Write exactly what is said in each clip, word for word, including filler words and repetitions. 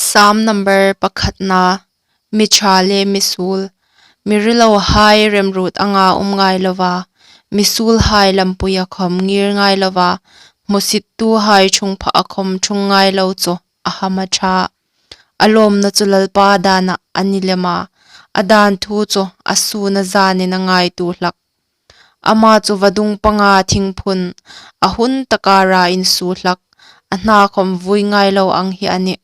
Sam number pakhatna, mi ṭha le mi suol. Mi rilohai remruot anga um ngai lova, mi suolhai lampuia khawm ngir ngai lova, hmusittuhai ṭhungphaa khawm ṭhung ngai lo chu a hama ṭha. A lawmna chu Lalpa dana a ni lem a, a dan thu chu a sûna zanin a ngaituo hlak. Ama chu vadung panga thingphun, a hun taka ra insuo hlak, a hna khawm vui ngai lo ang hi a nih.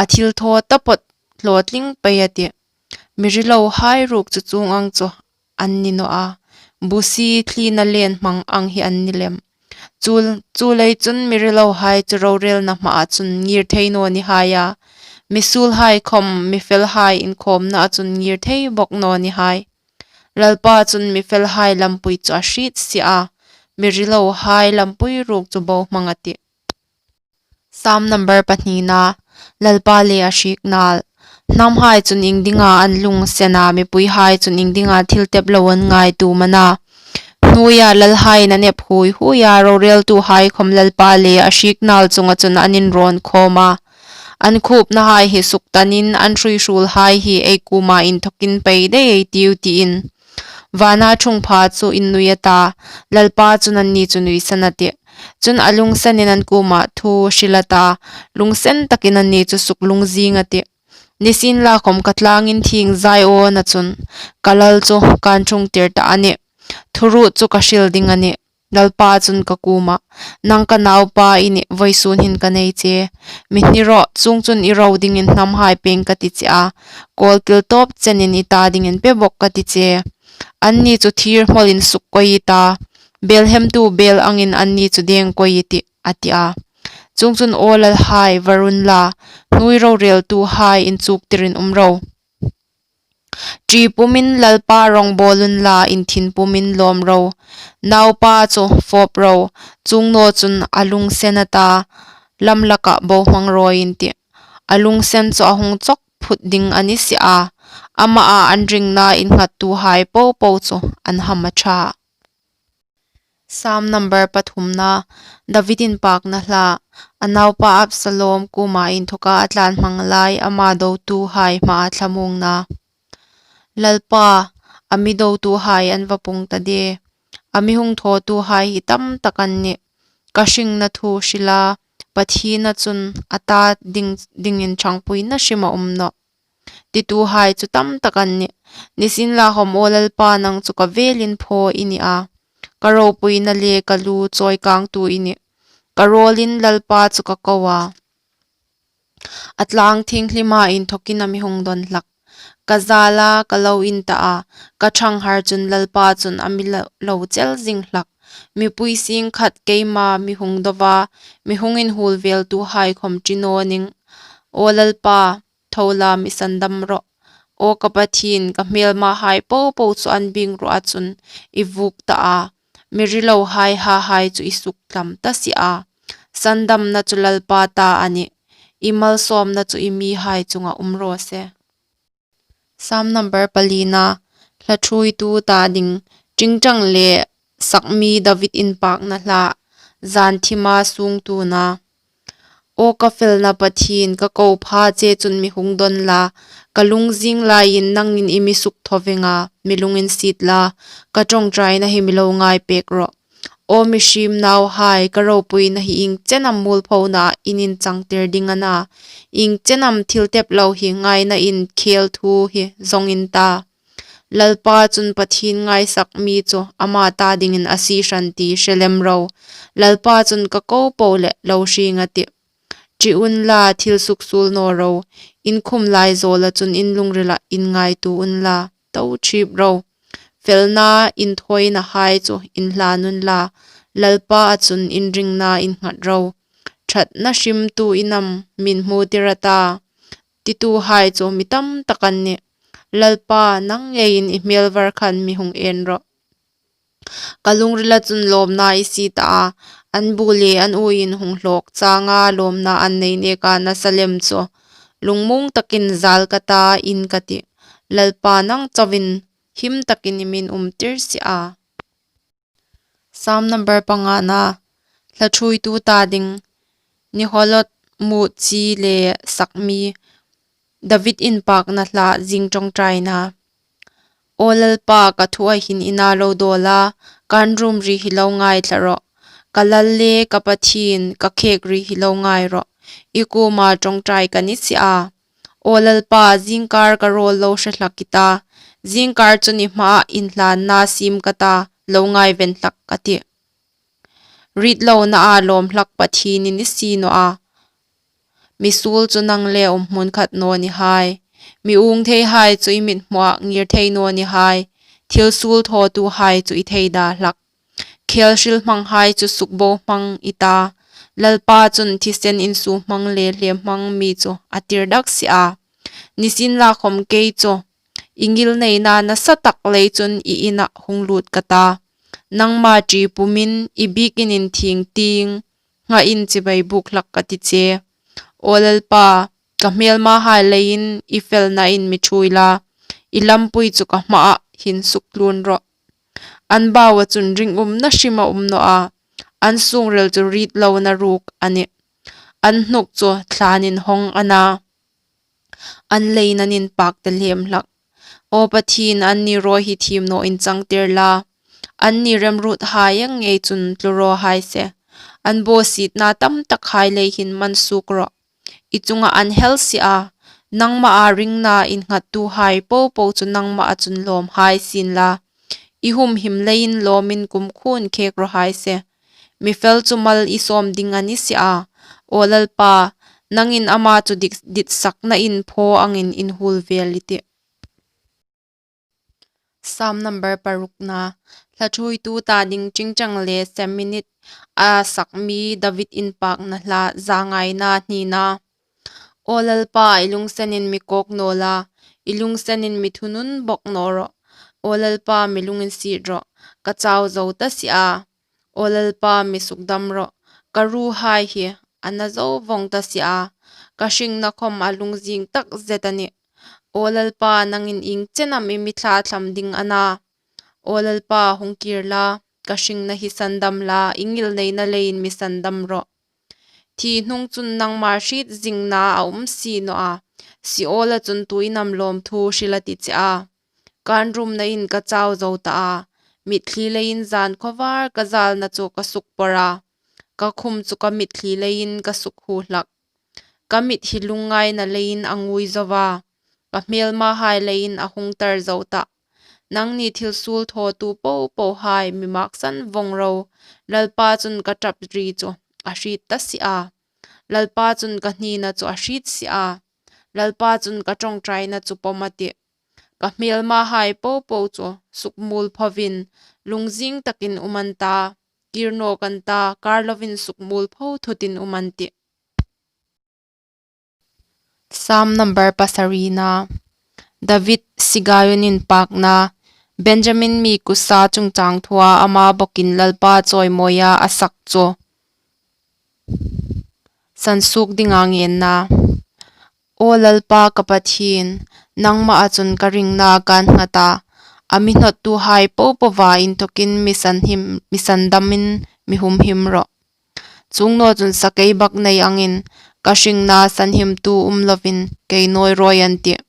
A thilthaw taphawt hlawtling pei a tih. Mi rilohai ruok chu chuong ang chu an ni naw a, busi thlina len hmang ang hi an ni lem. Chu, chuleiin chun mi rilohai chu rorelna hmaa chun ngir thei naw ni hai a, mi suolhai khawm mi felhai inkhawmnaa chun ngir thei bawk naw ni hai. Lalpa chun mi felhai lampui chu a hriet si a, mi rilohai lampui ruok chu bohmang a tih. Sam number pahnina, Lalpa le a hriek nal. Hnamhai chun iengdinga an lungsen a, mipuihai chun iengdinga thil tep lo an ngaituo am a na. Hnuoia lalhaiin an ep huoi huoi a, roreltuhai khawm Lalpa le a hriek nal chunga chun an inrawn khawm a. An khupnahai hi suktanin, an hruihruolhai hi ei kuoma inthawkin pei dai ei tiu, tiin. Vana ṭhungpha chu innui a ta, Lalpa chun anni chu nuisan a tih. Chun a lungsenin an kuoma thu hril a ta, lungsen takin anni chu suklungzing a tih. Nisienlakhawm ka tlangin thieng Ziona chun, ka lal chu kan ṭhungtir ta a nih. Thuruot chu ka hril ding a nih. Lalpa chun ka kuoma, nang ka naupa i nih, vawisun hin ka nei che. Mi hni rawh, chuongchun i ro dingin hnamhai pêng ka ti che a, kawlkil tawp chenin i ta dingin pe bawk ka ti che. Anni chu thir hmawlin suk koi i ta, bel hemtu bel angin anni chu deng koi i tih, a ti a. Chuongchun aw lalhai, var unla, hnuoi roreltuhai inchuktirin um ro. Ṭi pumin Lalpa rawng bawl unla, inthin pumin lawm ro. Naupa chu fawp ro, chuong naw chun a lungsen a ta, lam laka bohmang rawi in tih. A lungsen chu a hung chawk phut ding a ni si a, amaa an ringna innghattuhai popo chu an hama ṭha. Sam number pathumna, David inpakna hla. A naupa Absalom kuoma inthoka a tlan hmang lai ama dotuhai hmaa thlamuongna. Lalpa, a mi dotuhai an va pung ta de. A mi hung thawtuhai hi tam tak an nih. Ka hringna thu hrila, Pathiena chun a ta ding, dingin ṭhangpuina hrim a um nawh, tituhai chu tam tak an nih. Nisienlakhawm aw Lalpa, nang chu ka vêlin phaw i ni a, ka ropuina le ka lu chawikangtu i nih. Ka rawlin Lalpa chu ka ko a, a tlang thienghlima inthokin a mi hung dawn hlak. Ka zala ka lo in ta a, ka ṭhanghar chun Lalpa chun a mi lo, lo chel zing hlak. Mipui sing khat keima mi hung dova, mi hung inhuol veltuhai khawm ṭi naw ning. Aw Lalpa, tho la, mi sandam rawh. Aw ka Pathien, ka hmêlmahai popo chu an bing ruoa chun i vuok ta a, mi rilohai hahai chu i sukthlam ta si a. Sandamna chu Lalpa ta a nih, i malsawmna chu i mihai chunga um raw se. Sam number palina, hla ṭhuoitu ta ding. Ṭingṭang le sakmi David inpakna hla, zan thima sungtuna. Aw ka felna Pathien, ka ko pha che chun mi hung dawn la, ka lungzing laiin nangin i mi sukthaw veng a, mi lunginsiet la, ka ṭawngṭaina hi mi lo ngaipêk rawh. Aw mihriem nauhai, ka ropuina hi ieng chen am muolphonaa in inchangtir ding a na, ieng chen am thil tep lo hi ngainain khêl thu hi zawng in ta. Lalpa chun Pathien ngaisak mi chu ama ta dingin a sie hran ti hre lem ro. Lalpa chun ka ko po leh lo hrieng a tih. Ṭi unla, thil suksuol naw ro, in khum lai zawla chun in lungrila inngaituo unla, to ṭhip ro. Felna inthawinahai chu inhlan unla, Lalpaa chun in ringna innghat ro. Ṭhatna hrim tu in am min hmutir a ta, tituhai chu mi tam tak an nih. Lalpa, nang ngeiin i hmêlvar khan mi hung en rawh. Ka lungrila chun lawmna i sie ta a, an bu le an uoin hung hlawk changa lawmna an nei neka nasa lem chu. Lungmuong takin zal ka ta, in ka tih. Lalpa, nang chauin him takin i min umtir si a. Sam number pangana, hla ṭhuoitu ta ding. Neholot mut chi le sak mi, David inpakna hla, zing ṭawngṭaina. Aw Lalpa, ka thua hin i na lo dawl a, kan rum ri hi lo ngaithla rawh. Ka Lal le ka Pathien, ka khek ri hi lo ngai rawh. I kuoma ṭawngṭai ka ni si a. Aw Lalpa, zingkar ka rawl lo hre hlak i ta. Zingkar chun i hmaah inhlanna siem ka ta, lo ngaiven hlak ka tih. Rit lona a lawm hlak Pathien i ni si naw a. Mi suol chu nang le um hmun khat naw ni hai. Mi uong thei hai chu i mit hmuah ngir thei naw ni hai. Thil suol thawtu hai chu i thei da hlak. Khel hril hmang hai chu sukbo hmang i ta. Lalpa chun thisen insuo hmang le hle hmang mi chu a tir dak si a. Nisienlakhom kei chu i ngilneina nasa tak lei chun i inah hung lut ka ta. Nangma ṭi pumin i bikin inthieng tieng nghain chibai buk hlak ka ti che. Aw Lalpa, ka hmelma hai leiin i felna in mi ṭhuoi la, i lampui chu ka hmaah hin suktlun rawh. An baua chun ringumna hrim a um naw a, an sungril chu rit lona ruk a nih. An hnuk chu thlanin hawng a na, an leiin an inpak ta lem hlak. Aw Pathien, anni rawi hi thiem naw inchangtir la, anni remruot hai ang ngei chun tlu raw hai se. An bawsietna tam tak hai lei hin man suok rawh. I chunga an hel si a, nangmaa ringna innghattu hai popo chu nangmaa chun lawm hai sien la. I humhim leiin lawmin kumkhuoin khek raw hai se. Mi fel chu mal i sawm ding a ni si a. Aw Lalpa, nangin ama chu dik, ditsakna in phaw angin inhuol vel i tih. Sam number parukna. Hla ṭhuoitu ta ding ṭingṭang le seminit a sak mi David inpakna hla, zangaina hnina. Aw Lalpa, i lungsenin mi kawk naw la, i lungsenin mi thunun bawk naw rawh. Aw Lalpa, mi lunginsiet rawh, ka chau zo ta si a. Aw Lalpa, mi sukdam rawh, ka ruhai hi a na zo vong ta si a. Ka hringna khom a lungzing tak zet a nih. Aw Lalpa, nangin ieng chen am i mi thlathlam ding a na? Aw Lalpa, hung kir la, ka hringna hi sandam la, i ngilneina leiin mi sandam rawh. Thi hnung chun nangma hriet zingna a um si naw a. Seola chun tuin am lawmthu hril a ti che a. Kan rumna in ka chau zo ta a. Mitthli leiin zan khawvar ka zalna chu ka sukpawrh a. Ka khum chu ka mitthli leiin ka sukhu hlak. Ka mit hi lungngaina leiin a ngui zo a. Ka hmelmahai leiin a hung tar zo ta. Nangni thil suol thawtu popohai, mi maksan vong ro. Lalpa chun ka ṭap ri chu a hriet ta si a. Lalpa chun ka hnina chu a hriet si a. Lalpa chun ka ṭawngṭaina chu pawm a tih. Ka hmelmahai popo chu sukmuolpho vin, lungzing takin um an ta, kir nawk an ta, kar lovin sukmuolpho thutin um an tih. Sam number pasarina. David Sigaion inpakna. Benjamin mi Kusa chungchang thua ama bawkin Lalpa chawimawia a sak chu sansuok dinga ngenna. Aw Lalpa ka Pathien, nangmaa chun ka ringna kan nghat a. A mi hnawttuhai popoa inthokin mi sanhim, mi sandamin mi humhim rawh. Chuong naw chun sakei bak nei angin ka hringna sanhimtu um lovin kei nawi rawi an tih.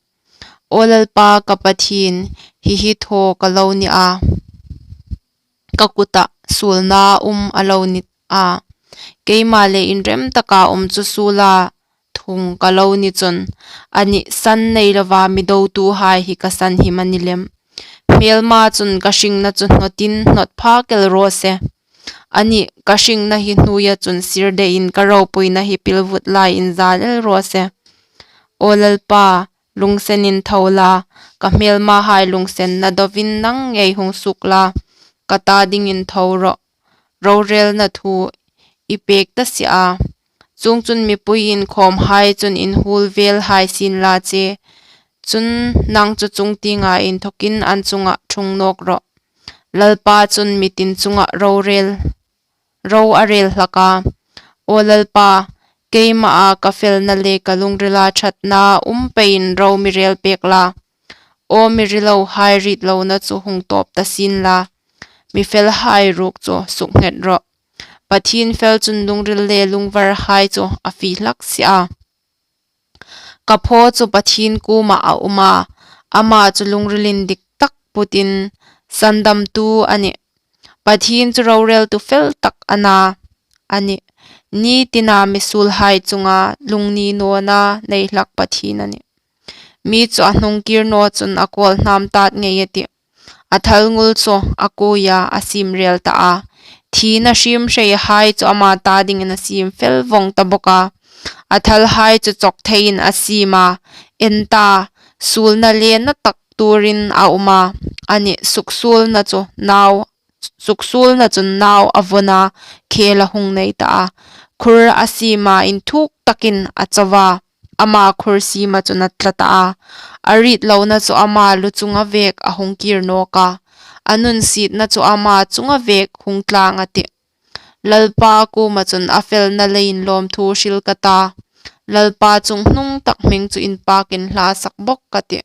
Aw Lalpa ka Pathien, hi hi thaw ka lo ni a. Ka kuta suolna um a lo ni a. Keima le inrem taka um chu suola thung ka lo ni chun, ani san nei lova mi dotuhai hi ka sanhim a ni lem. Hmelma chun ka hringna chu hnawtin hnawt phak el raw se. Ani ka hringna hi hnuoia chun sir dein ka ropuina hi pilvut lai inzal el raw se. Aw Lalpa, lungsenin tho la, ka hmelmahai lungsen na dovin nang ngei hung suok la, ka ta dingin tho rawh. Rorelna thu i pek ta si a. Chuongchun mipui inkhawmhai chun inhuol vel hai sien la che. Chun nang chu chungtienga inthokin an chunga ṭhung nawk rawh. Lalpa chun mi tin chunga rorel, ro a rel hlak a. Aw Lalpa, keimaa ka felna le ka lungrila ṭhatna um peiin ro mi rel pek la. Aw mi rilohai ritlona chu hung tawp ta sien la. Mi felhai ruok chu suknghet rawh. Pathien fel chun lungril le lungvarhai chu a fie hlak si a. Ka phaw chu Pathien kuomah a um a, ama chu lungril indiktak putin sandamtu a nih. Pathien chu rorêltu fel tak a na, a nih. Ni tina mi suolhai chunga lungninawna nei hlak Pathien a nih. Mi chu a hnungkîr naw chun a kâwlhnâm tât ngei a tih. A thalngul chu a kuoia a siem rêl ta a. Thina hriemhreihai chu ama ta dingin a siem fel vawng ta bawk a. A thalhai chu chawk theiin a siem a. En ta, suolna le na tak tuorin a um a. A nih, suksuolna chu nau, suksuolna chun nau a vawn a, khêl a hung nei ta a. Khur a siem a, inthûk takin a cho a. Ama khur siema chun a tla ta a. A rîtlona chu ama lu chunga vêk a hung kîr nâwk a. A nunsietna chu ama chunga vêk hung tlâng a tih. Lalpa kuoma chun a felna leiin lawmthu hril ka ta. Lalpa chunghnung tak hming chu inpâkin hla sak bawk ka tih.